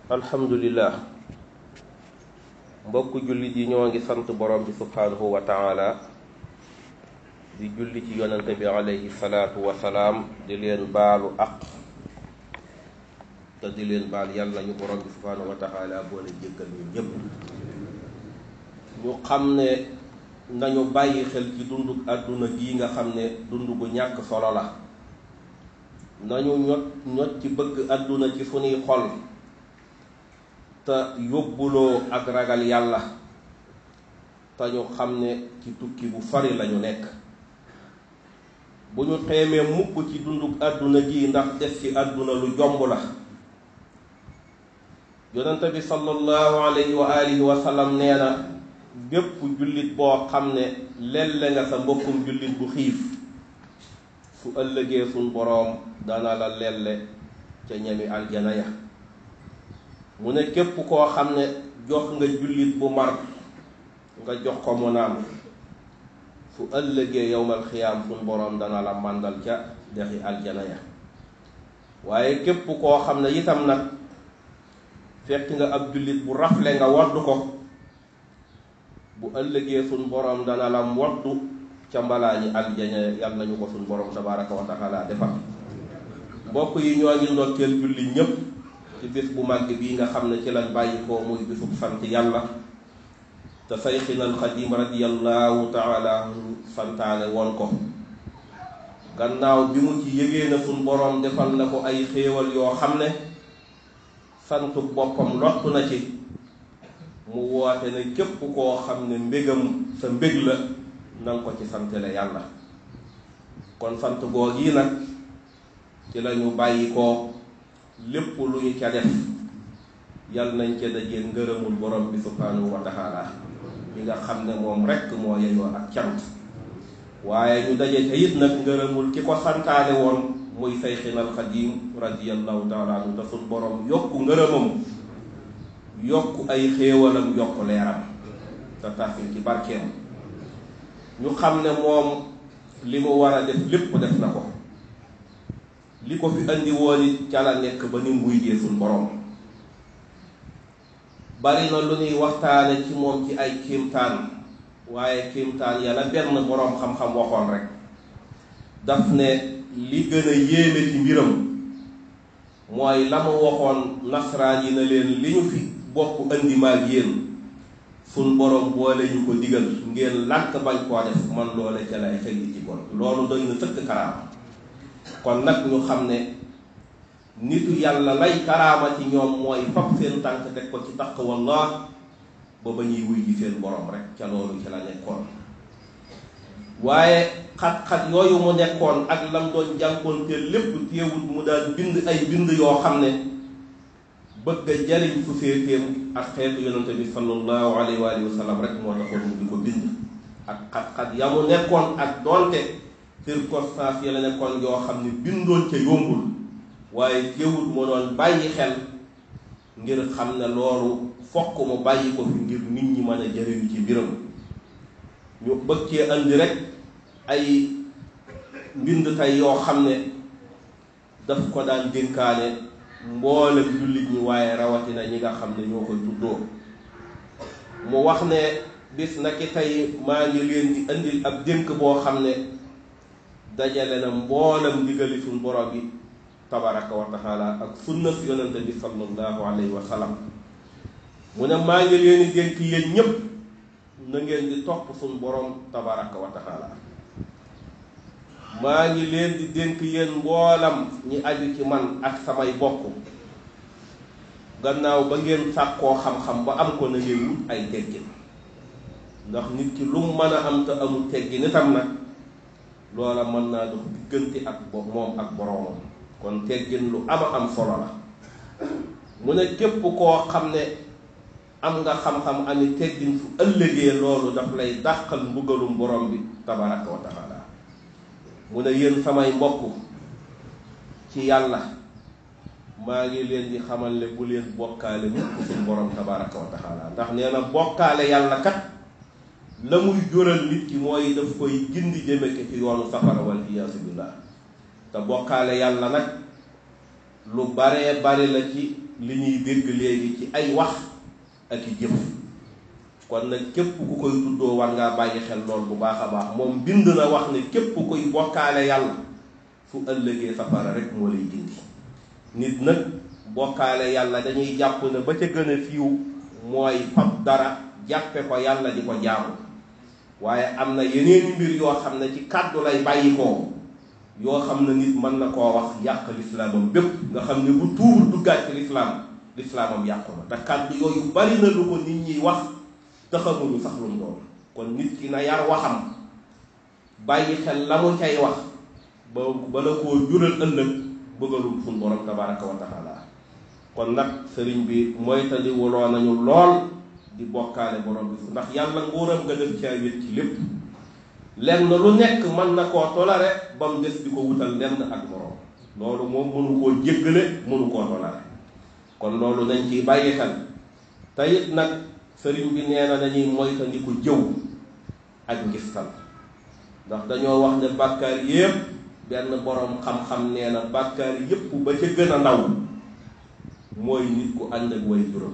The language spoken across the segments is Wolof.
alhamdulillah mbokk jullit yi ñoo ngi sant borom bi subhanahu wa taala di julli ci yonante bi alayhi salaatu wa salaam di leen baalu aq te di leen baal yàlla ñu borom bi subhanahu wa taala boole jéggal ñu ñëpp. ñu xam ne nañu bàyyi xel ci dunduk àdduna gii nga xam ne dund gu ñàkk solo la. nañu ñot ci bëgg àdduna ci sunuy xol te yóbbuloo ak ragal yàlla te ñu xam ne ci tukki bu sori lañu nekk. bu ñu xeemee mukk ci dunduk àdduna gi ndax des ci àdduna lu jomb la. yonente bi sallallahu alayhi wa alihi wa sallam nee na bépp jullit boo xam ne lelle nga sa mbokkum jullit bu xiif su ëllëgee suñ boroom dana la lelle ca ñami aljana ya. mu ne képp koo xam ne jox nga jullit bu mar nga jox ko mu naan su ëllëgee yowmal xiyaam suñ boroom dana la màndal ca dexi aljana ya. waaye képp koo xam ne itam nag fekk nga ab jullit bu rafle nga waddu ko bu ëllëgee suñ boroom dana la waddu ca mbalaañi aljana yàlla nañu ko suñ boroom tabaraka wa taala defal. mbokk yi ñoo ngi ndokkeel julli ñépp ci bis bu màgg bii nga xam ne ci lañ bàyyi koo muy bisub sant yàlla te sayxina alxadim radiyallahu taala santaane woon ko. gannaaw bi mu ci yëgee na suñ boroom defal na ko ay xéewal yoo xam ne santu boppam lottu na ci mu woote ne képp koo xam ne mbégam sa mbég la nanga ko ci santale yàlla. kon sant googi nag ci lañu bàyyi ko lépp lu ñu ca def yal nañ ca dajee ngërëmul borom bi subhanahu wa taala mi nga xam ne moom rekk moo yeyoo ak cant. waaye ñu daje ca it nag ngërëmul ki ko santaane woon muy sayxinal xadim radiyallahu taala anhu te suñ borom yokku ngërëmam yokku ay xéewalam yokku leeram te tafin ci barkeem. ñu xam ne moom li mu war a def lépp def na ko. li ko fi andi woon it ca la nekk ba ni mu wuyjee suñ borom. bari na lu ñuy waxtaane ci moom ci ay kéemtaan waaye kéemtaan yàlla benn boroom xam-xam waxoon rek daf ne li gën a yéeme ci mbiram mooy la mu waxoon nasraan yi na leen li ñu fi bokk andi maag yéen suñ borom boole ñu ko digal ngeen lànk bañ koo def man loole ca lay xëy ci kon loolu doy na sëkk karaama. kon nag ñu xam ne nitu yàlla lay karaama ci ñoom mooy fab seen tànk teg ko ci taqwallah ba ba ñuy wuy ji seen borom rek ca loolu ca la nekkoon. waaye xat-xat yooyu mu nekkoon ak lam doon jànkoonte lépp téewut mu daal bind ay bind yoo xam ne bëgg a jariñ sociétéem ak xeetu yonente bi sallallahu alayhi wa sallam rek moo taxoon mu di ko bind. ak xat-xat ya mu nekkoon ak doonte circonstance ya la nekkoon yoo xam ne bindoon ca yombul waaye téewut mu doon bàyyi xel ngir xam ne loolu fokk mu bàyyi ko fi ngir nit ñi mën a jëriñu ci mbiram. ñu bëgg cee andi rek ay mbind tey yoo xam ne daf ko daan dénkaane mboolem jullit ñi waaye rawatina ñi nga xam ne ñoo koy tuddoo. mu wax ne bis na ki tey maa ngi leen di andil ab dénk boo xam ne dajale na mboolem ndigali suñ borom bi tabaraka wa taala ak sunna si yonente bi sallallahu alayhi wa sallam. mu ne maa ngi leen di dénk yéen ñépp na ngeen di topp suñ borom tabaraka wa taala. maa ngi leen di dénk yéen mboolam ñi aju ci man ak samay bokk gannaaw ba ngeen sàkkoo xam-xam ba am ko na ngeen wut ay teggin ndax nit ki lu mu mën a am te amul teggin itam nag loola mën naa dox diggante ak moom ak boroomam. kon teggin lu am solo la. mu ne képp koo xam ne am nga xam-xam ami teggin fu ëllëgee loolu daf lay dàqal mbugalum borom bi tabaraka wa taala. mu ne yéen samay mbokk ci yàlla maa ngi leen di xamal ne bu leen bokkaale mukk suñu borom tabaraka wa taala ndax nee na bokkaale yàlla kat la muy jural nit ki mooy daf koy gindi jëme ko ci yoonu safara wal iyaasu billah. te bokkaale yàlla nag lu baree bari la ci li ñuy dégg léegi ci ay wax ak i jëf. kon nag képp ku koy tuddoo war ngaa bàyyi xel lool bu baax a baax. moom bind na wax ne képp kuy bokkaale yàlla su ëllëgee safara rek moo lay dindi. nit nag bokkaale yàlla dañuy jàpp ne ba ca gën a fiiw mooy fab dara jàppe ko yàlla di ko jaamu, waaye am na yeneen mbir yoo xam ne ci kàddu lay bàyyi koo yoo xam ne nit mën na koo wax yàq lislaamam bépp, nga xam ne bu tuubul duggaat ci lislaamam yàqu na. te kàddu yooyu bari na lu ko nit ñi wax te xamuñu sax lu mu doon. kon nit ki na yar waxam, bàyyi xel la mu cay wax ba bala koo jural ëllëg bëggalum suñ borom tabaraka wa taala. kon nag sëriñ bi moytandiwuloo nañu lool di bokkaale borom bi, ndax yàlla nguuram nga def caa wét ci lépp. lenn lu nekk mën na koo tolare ba mu des di ko wutal lenn ak borom. loolu moom mënu koo jéggale, mënu koo tolare. kon loolu nañ ciy bàyyi xel. te it nag sëriñ bi nee na dañuy moytandiku jëw ak ngistal, ndax dañoo wax ne bàkkaar yépp, benn borom xam-xam nee na bàkkaar yépp ba ca gën a ndaw mooy nit ku ànd ak way juróom,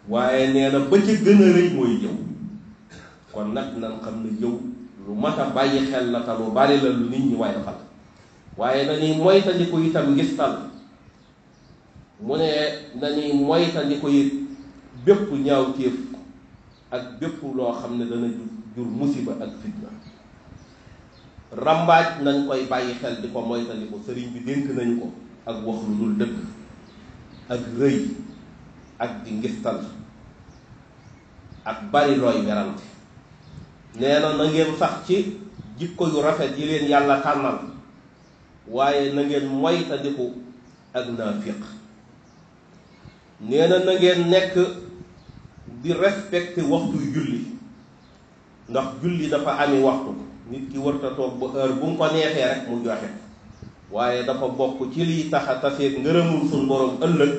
waaye nee na ba ca gën a rëy mooy jëw. kon nag nan xam ne jëw lu mat a bàyyi xel la te lu bari la lu nit ñi way xal. waaye dañuy moytandiku itam ngistal. mu ne dañuy moytandiku it bépp ñaawteef ak bépp loo xam ne dana jur musiba ak fitna. rambaaj nañ koy bàyyi xel di ko moytandiku, sëriñ bi dénk nañu ko. ak wax lu dul dëgg, ak rëy, ak di ngistal, ak bari looy werante. nee na na ngeen sax ci jikko yu rafet yi leen yàlla tànnal, waaye na ngeen moytandiku ak naafiq. nee na na ngeen nekk di respecté waxtuy julli, ndax julli dafa ami waxtu. nit ki warta toog ba heure bu mu ko neexee rek mu joxe, waaye dafa bokk ci liy tax a taseeg ngërëmul suñ borom ëllëg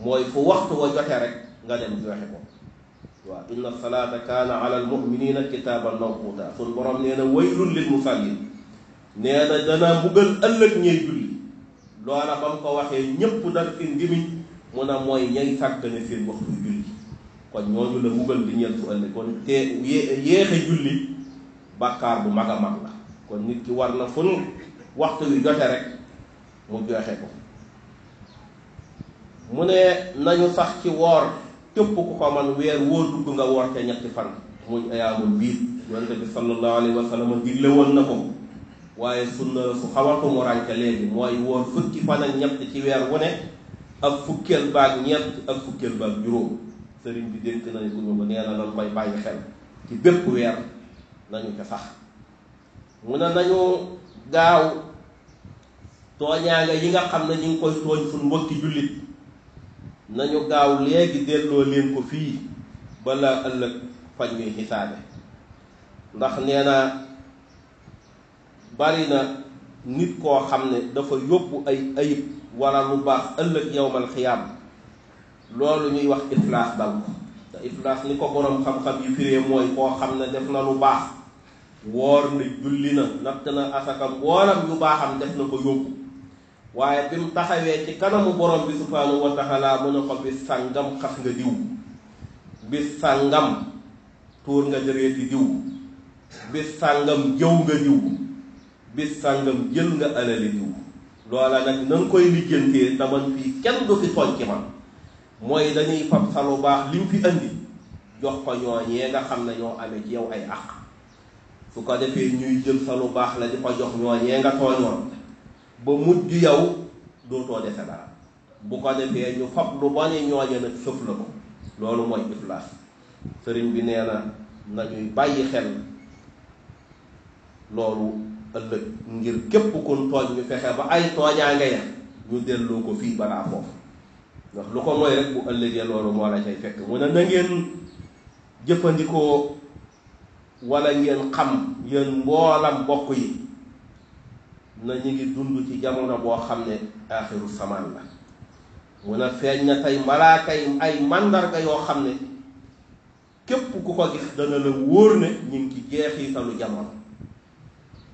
mooy fu waxtu wa joxe rek nga dem joxe ko. waaw inna salaata kaana ala al muminina kitaaban mawquuta. suñ borom nee na waylun lil musallin, nee na dana mbugal ëllëg ñey julli. loola ba mu ko waxee ñépp dar fi ngimiñ mun a mooy ñay sàggane seen waxtu julli. kon ñooñu la mbugal di ñeel su ëllëg. kon te yéexe julli bàkkaar bu mag a mag la. kon nit ki war na fu waxtu wi jote rek mu joxe ko. mu ne nañu sax ci woor, képp ku ko man weer woo dugg nga woor te ñetti fan muy ayaamul biir. yonent bi sallallahu alayhi wa sallam digle woon na ko, waaye sunna su xaw a tumurànke léegi mooy woor fukki fan ak ñett ci weer wu ne, ak fukkeel baag ñett ak fukkeel baag juróom. sëriñ bi dénk nañu ko ñu ko, nee na nañ koy bàyyi xel ci bépp weer nañu ca sax. mu ne nañu gaaw tooñaanga yi nga xam ne ñu ngi koy tooñ suñ mbokki jullit, nañu gaaw léegi delloo leen ko fii bala ëllëg fañ ñuy xisaabe. ndax nee na bari na nit koo xam ne dafa yóbbu ay ayib wala lu baax ëllëg yawmal xiyaam, loolu ñuy wax iflaas dal ko. te iflaas ni ko borom xam-xam yi firee mooy koo xam ne def na lu baax, woor na, julli na, natt na asaka, mboolam yu baaxam def na ko yóbbu, waaye bi mu taxawee ci kanamu borom bi subhaanahu wa taala mu ne ko bis sàngam xas nga diw, bis sàngam tuur nga jëreeti diw, bis sàngam jëw nga diw, bis sàngam jël nga alali diw. loola nag na nga koy lijjantee te man fii kenn du fi tooñ ci man, mooy dañuy fab sa lu baax li mu fi andi jox ko ñooñee nga xam ne ñoo amee ci yow ay àq. su ko defee ñuy jël sa lu baax la di ko jox ñooñee nga tooñoon ba mujj yow dootoo defe dara. bu ko defee ñu fab lu bone ñooñe nag sëf la ko. loolu mooy iflaas. sëriñ bi nee na nañuy bàyyi xel loolu ëllëg, ngir képp kun tooñ ñu fexe ba ay tooñaange ya ñu delloo ko fii balaa foofu, ndax lu ko mooy rek bu ëllëgee loolu moo la cay fekk. mu ne na ngeen jëfandikoo wala ngeen xam yéen mboolam bokk yi na ñu ngi dund ci jamono boo xam ne aaxiru samaan la. mu ne feeñ na tey malaaka yi ay màndarga yoo xam ne képp ku ko gis dana la wóor ne ñu ngi ci jeexitalu jamono,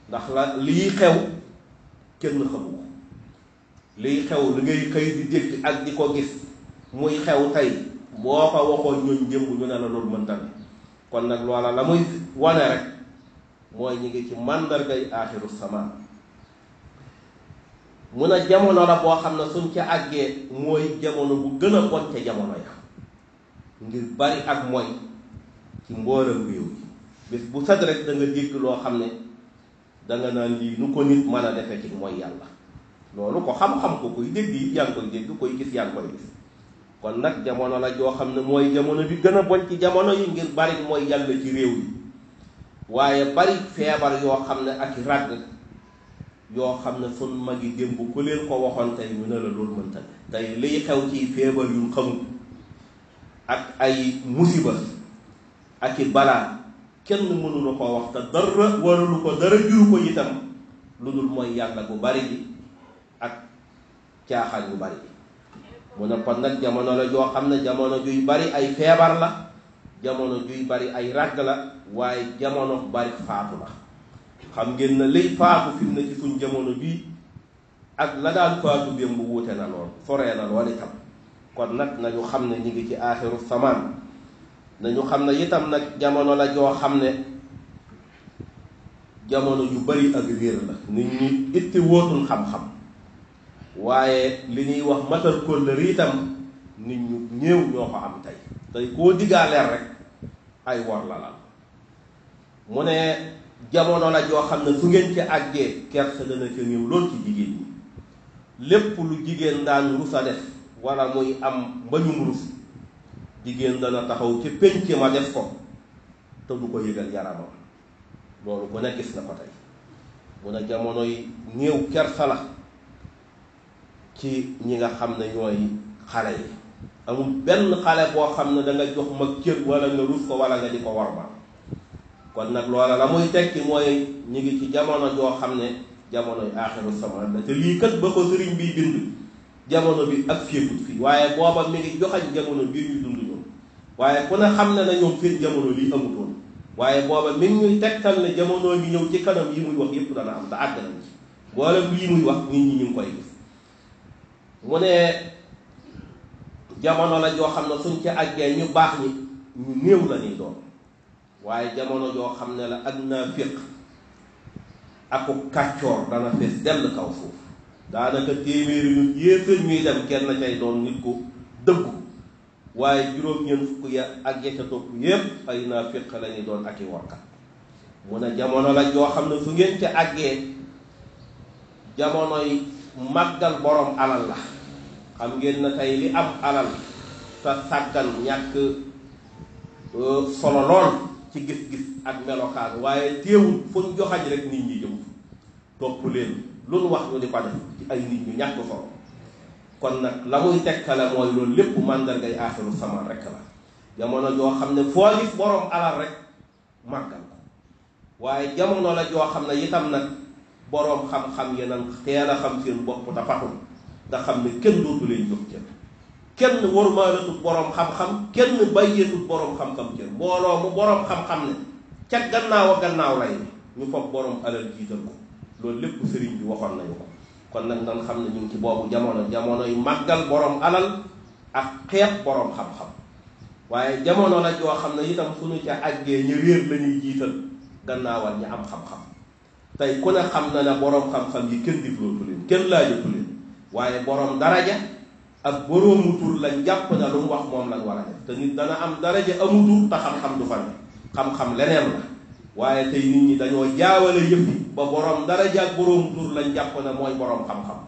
ndax la lii xew kenn xamu ko. liy xew li ngay xëy di dégg ak di ko gis muy xew tey boo ko waxoon ñooñ démb ñu ne la loolu mënta ne kon nag loola la muy wane rek mooy ñi ngi ci màndargay aaxiru samaan mun a jamono la boo xam ne suñ ca àggee mooy jamono bu gën a bon ca jamono ya ngir bari ak mooy ci mboolam réew yi bés bu set rek da nga dégg loo xam ne danga naan lii nu ko nit mën a defe ci mooy yàlla loolu ko xam-xam ko koy dégg yi yaa ngi koy dégg koy gis yaa ngi koy gis kon nag jamono la joo xam ne mooy jamono bi gën a bon ci jamono yi ngir bari mooy yàlla ci réew yi waaye bari feebar yoo xam ne ak ràgg yoo xam ne sun mag yi démb ku leen ko waxoon tey ñu ne la loolu mënta ne tey liy xew ci feebar yu xamul ak ay musiba ak i balaa kenn mënula koo wax te dara waralu ko dara juru ko itam lu dul mooy yàlla bu bari bi ak caaxaan yu bari bi mu ne kon nag jamono la joo xam ne jamono juy bari ay feebar la jamono juy bari ay ràgg la waaye jamono bari faatu la xam ngeen na liy faatu fi mu ne ci suñ jamono bii ak la daan faatu démb wuute na lool soree na lool itam kon nag nañu xam ne ñi ngi ci aaxiru samaan nañu xam ne itam nag jamono la joo xam ne jamono yu bari ak réer la nit ñi itti wóotul xam-xam waaye li ñuy wax matal kóllëre itam nit ñu ñéew ñoo ko am tey koo diggaaleel rek ay wor la la mu ne jamono la joo xam ne su ngeen ci àggee kersa dana ca ñëw lool ci jigéen ñi lépp lu jigéen daan rus a def wala muy am mbañum rus jigéen dana taxaw ci pénc ma def ko te du ko yëgal yaramam loolu ku ne gis na ko tey mu ne jamono yi néew kersa la ci ñi nga xam ne ñooy xale yi amul benn xale boo xam ne da nga jox mag cër wala nga rus ko wala nga di ko warma kon nag loola la muy tekki mooy ñi ngi ci jamono joo xam ne jamonoy aaxiru samaan la te lii kat ba ko sëriñ bi bind jamono bi ak féegut fii waaye booba mi ngi joxañ jamono bii ñu dund ñoom waaye ku ne xam ne na ñoom seen jamono lii amutoon waaye booba mi ngi ñuy tegtal ne jamono ngi ñëw ci kanam yi muy wax yépp dana am te àgg nañ ci boolem lii muy wax nit ñi ñu ngi koy gis mu ne jamono la joo xam ne suñ ci àggee ñu baax ñi ñu néew la ñuy doon waaye jamono joo xam ne la ak naafiq aku kàccoor dana fees dell kaw suuf daanaka téeméeri ñu yéeféer ñuy dem kenn cay doon nit ku dëggu waaye juróom-ñeent fukk ya ak ya ca topp yépp ay naafiq la ñuy doon ak i warkat mu ne jamono la joo xam ne su ngeen ca àggee jamonoy màggal borom alal la xam ngeen na tey li am alal te sàggan ñàkk solo lool ci gis-gis ak melokaan waaye téewul fu ñu joxañ rek nit ñi jëm topp leen lu nu wax ñu di ko def ci ay nit ñu ñàkk solo kon nag la muy tekkale mooy loolu lépp màndargay aaxiru samaan rek la jamono joo xam ne foo gis borom alal rek màggal ko waaye jamono la joo xam ne itam nag boroom xam-xam yi nan teel a xam seen bopp te fatul nga xam ne kenn dootu leen jox cër kenn warmaalatut boroom xam-xam kenn bàyyeetut boroom xam-xam cër mbooloo mu boroom xam-xam ne ca gannaaw a gannaaw lay ñu foog boroom alal jiital ko loolu lépp sëriñ bi waxoon nañu ko kon nag nan xam ne ñu ngi ci boobu jamono yi màggal boroom alal ak xeet boroom xam-xam waaye jamono la joo xam ne itam suñu ca àggee ñu réer la ñuy jiital gannaawal ñi am xam-xam tey ku ne xam na ne boroom xam-xam yi kenn diglootu leen kenn laajatu leen waaye boroom daraja ak boroomu tur lañ jàpp na lu mu wax moom lañ war a def te nit dana am daraja amu tur te xam-xam du fa ne xam-xam leneen la waaye tey nit ñi dañoo jaawale yëf yi ba boroom daraja ak boroomu tur lañ jàpp ne mooy boroom xam-xam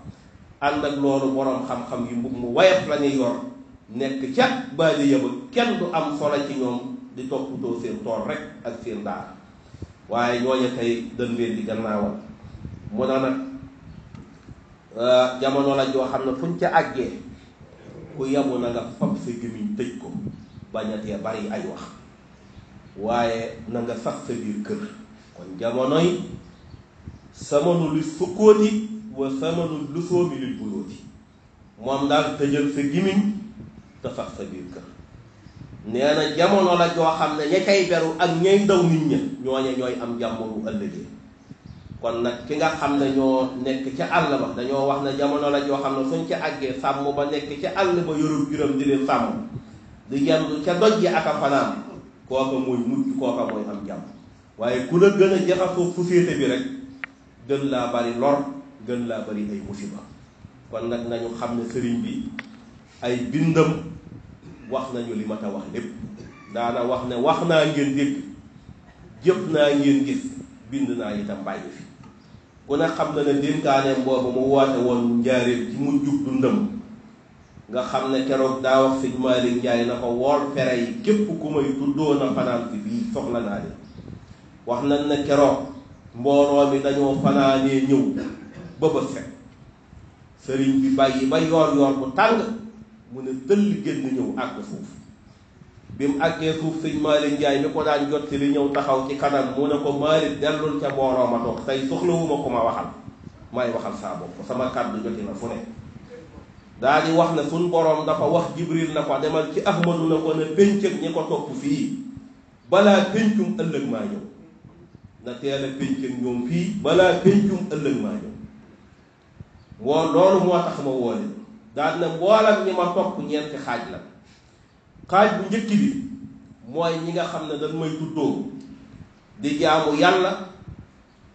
ànd ak loolu boroom xam-xam yi mbub mu wayaf la ñuy yor nekk ca baali yëba kenn du am solo ci ñoom di toppatoo seen tool rek ak seen daara waaye ñooñu tey dañ leen di gannaawal mu ne nag jamono la joo xam ne fuñ ca àggee ku yabu na nga fab sa gémmiñ tëj ko bañatee bari ay wax waaye na nga sax sa biir kër kon jamonoy samanu li sukkooti wa samanu lu soomi lil buyooti moom daal tëjal sa gémmiñ te sax sa biir kër nee na jamono la joo xam ne ña cay beru ak ñay ndaw nit ña ñooñe ñooy am jàmm bu ëllëgee kon nag ki nga xam ne ñoo nekk ca àll ba dañoo wax ne jamono la joo xam ne suñ ci àggee sàmm ba nekk ca àll ba yorul juróom di leen sàmm di yendu ca doj yi ak a fanaan kooka mooy mucc kooka mooy am jàmm waaye ku la gën a jaxasoo société bi rek gën laa bari lor gën laa bari ay musiba kon nag nañu xam ne sëriñ bi ay bindam wax nañu li mat a wax lépp daana wax ne wax naa ngeen dégg jëf naa ngeen gis bind naa itam bàyyi fi ku ne xam na ne dénkaaneem boobu mu woote woon njaaréem ci mujjug dundam nga xam ne keroog daa wax sëñ Malick Ndiaye na ko wool fere yi képp ku may tuddoo na fanaan si fii soxla naa leen wax nañ ne keroog mbooloo mi dañoo fanaanee ñëw ba bët set sëriñ bi bàyyi ba yoor yoor bu tàng mu ne tëll génn ñëw àgg suuf bi mu àggee suuf sëñ Malick Ndiaye mi ko daan jot ci li ñëw taxaw ci kanam mu ne ko Malick dellul ca mbooloo ma toog tey soxlawuma ko ma waxal may waxal saa bopp sama kàddu joti na fu ne daa di wax ne suñ boroom dafa wax Jibril na ko demal ci Ahmadu na ko ne péncëg ñi ko topp fii balaa péncum ëllëg maa ñëw na teel a péncëg ñoom fii balaa péncum ëllëg maa ñëw loolu moo tax ma woole daal ne mboolam ñi ma topp ñeenti xaaj la xaaj bu njëkk bi mooy ñi nga xam ne dañ may tuddoo di jaamu yàlla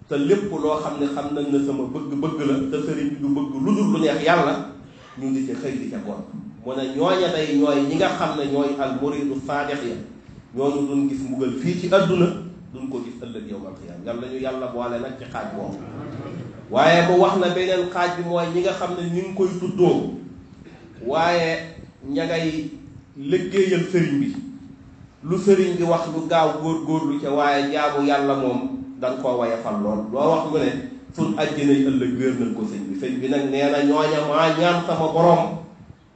te lépp loo xam ne xam nañ ne sama bëgg-bëgg la te sëriñ bi du bëgg lu dul lu neex yàlla ñu ngi ci xëy di ca gont mu ne ñooña day ñooy ñi nga xam ne ñooy al muridu saadix ya ñooñu duñ gis mbugal fii ci adduna duñ ko gis ëllëg yawmal qiyaama yàlla ñu yàlla boole nag ci xaaj boobu waaye mu wax na beneen xaaj bi mooy ñi nga xam ne ñu ngi koy tuddoo waaye ña ngay liggéeyal sëriñ bi lu sëriñ bi wax lu gaaw góorgóorlu ca waaye jaamu yàlla moom dañ koo wayafal lool loo wax mu ne suñ àjjinay ëllëg wéer nañ ko sëñ bi nag nee na ñooña maa ñaan sama borom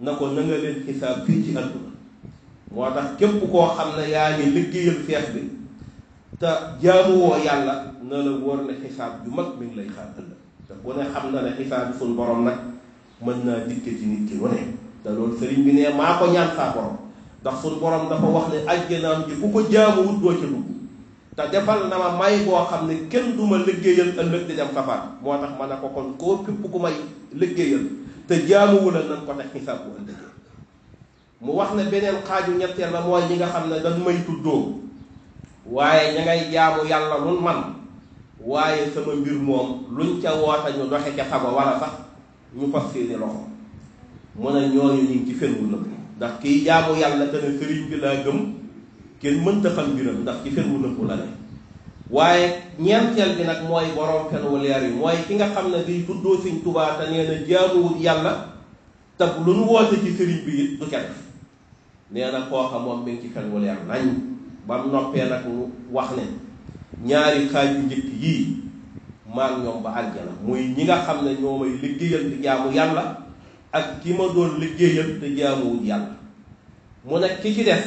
na ko na nga leen xisaab fii ci àdduna moo tax képp koo xam ne yaa ngi liggéeyal seex bi te jaamuwoo yàlla na la wóor ne xisaab ju mag mi ngi lay xaar ëllëg te ku ne xam na ne xisaab bi suñ borom nag mën naa dikke ci nit ki lu ne te loolu sëriñ bi ne maa ko ñaan saa borom ndax suñ borom dafa wax ne àjjanaam ji ku ko jaamuwut doo ca dugg te defal na ma may boo xam ne kenn du ma liggéeyal ëllëg di dem safar moo tax ma ne ko kon koo képp ku may liggéeyal te jaamuwu la nan ko teg xisaab bu ëllëgee mu wax ne beneen xaaju ñetteel ba mooy ñi nga xam ne dañ may tuddoo waaye ña ngay jaamu yàlla lun man waaye sama mbir moom luñ ca woota ñu doxe ca sago wala sax ñu fas seeni loxo mu ne ñooñu ñu ngi ci fen wu nëbb ndax kiy jaamu yàlla te ne sëriñ bi laa gëm kenn mënta xam mbiram ndax ci fen wu nëbb la ne waaye ñeenteel bi nag mooy borom fen wu leer yi mooy ki nga xam ne di tuddoo Sëriñ Tuubaa te nee na jaamuwut yàlla te lu nu woote ci sëriñ bi it du ca def nee na kooka moom mi ngi ci fen wu leer nañ ba mu noppee nag mu wax ne ñaari xaaj yu njëkk yii maan ñoom ba aljana muy ñi nga xam ne ñoo may liggéeyal di jaamu yàlla ak ki ma doon liggéeyal te jaamuwut yàlla mu ne ki ci des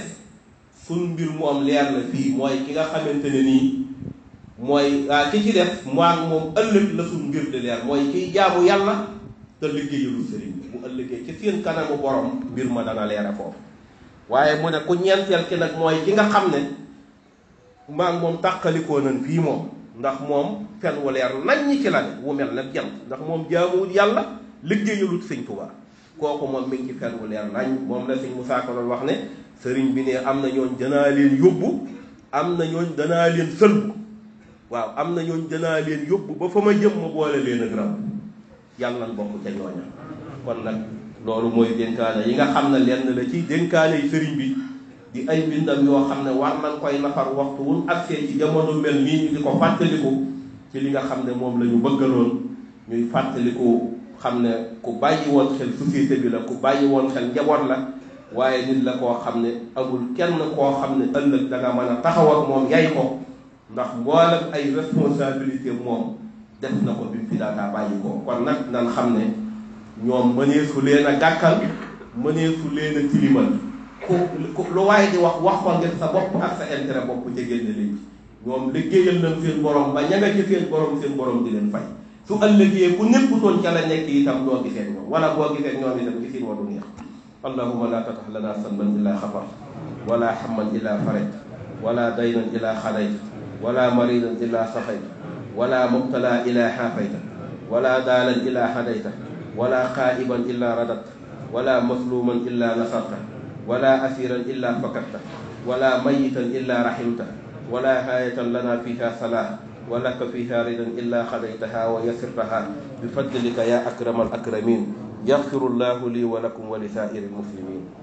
suñ mbir mu am leer na fii mooy ki nga xamante ne nii mooy ki ci des maan moom ëllëg la suñ mbir di leer mooy kiy jaamu yàlla te liggéeyalu sëriñ bi bu ëllëgee ci seen kanamu borom mbir ma dana leer a foofu waaye mu ne ku ñeenteel ki nag mooy ki nga xam ne maan moom tàqalikoo nañ fii moom ndax moom fen wu leer nañ ñi ci la ne wu mel nag jant ndax moom jaamuwut yàlla liggéeyalut Sëñ Tuubaa kooku moom mi ngi ci fen wu leer nañ moom la Sëñ Musaa Ka doon wax ne sëriñ bi ne am na ñooñ danaa leen yóbbu am na ñooñ danaa leen sëlbu waaw am na ñooñ danaa leen yóbbu ba fa ma jëm ma boole leen ak rab yàlla nañ bokk ca ñooña kon nag loolu mooy dénkaane yi nga xam ne lenn la ci dénkaane yi sëriñ bi di ay mbindam yoo xam ne war nañ koy nafar waxtu wun agsee ci jamono mel nii ñu di ko fàttaliku ci li nga xam ne moom la ñu bëggaloon ñuy fàttaliku xam ne ku bàyyi woon xel société bi la ku bàyyi woon xel njaboot la waaye nit la koo xam ne amul kenn koo xam ne ëllëg da nga mën a taxaw ak moom yay ko ndax mboolem ay responsabilité moom def na ko bi mu fi daataa bàyyi ko kon nag nan xam ne ñoom mëneesu leen a gàkkal mëneesu leen a tilimal ku lu waaye di wax ko ngir sa bopp ak sa intérêt bopp jegéen ne léegi ñoom liggéeyal nañ seen borom ba ña nga ci seen borom di leen fay su ëllëgee ku nekkutoon ca la nekk itam doo gisee ñoom wala boo gisee ñoom itam ci seen wadu neex allahumma la tatah lana sanban illa xafar wala hamman illa faraj wala daynan illa xalayt wala maridan illa safayt ولا مبتلى إلا حافيته ولا دالا إلا هديته ولا خائبا إلا رددته ولا مظلوما إلا نصرته ولا أسيرا إلا فككته ولا ميتا إلا رحمته ولا هاية لنا فيها صلاح ولك فيها رضا إلا خديتها ويسرتها بفضلك يا أكرم الأكرمين. يغفر الله لي ولكم ولسائر المسلمين.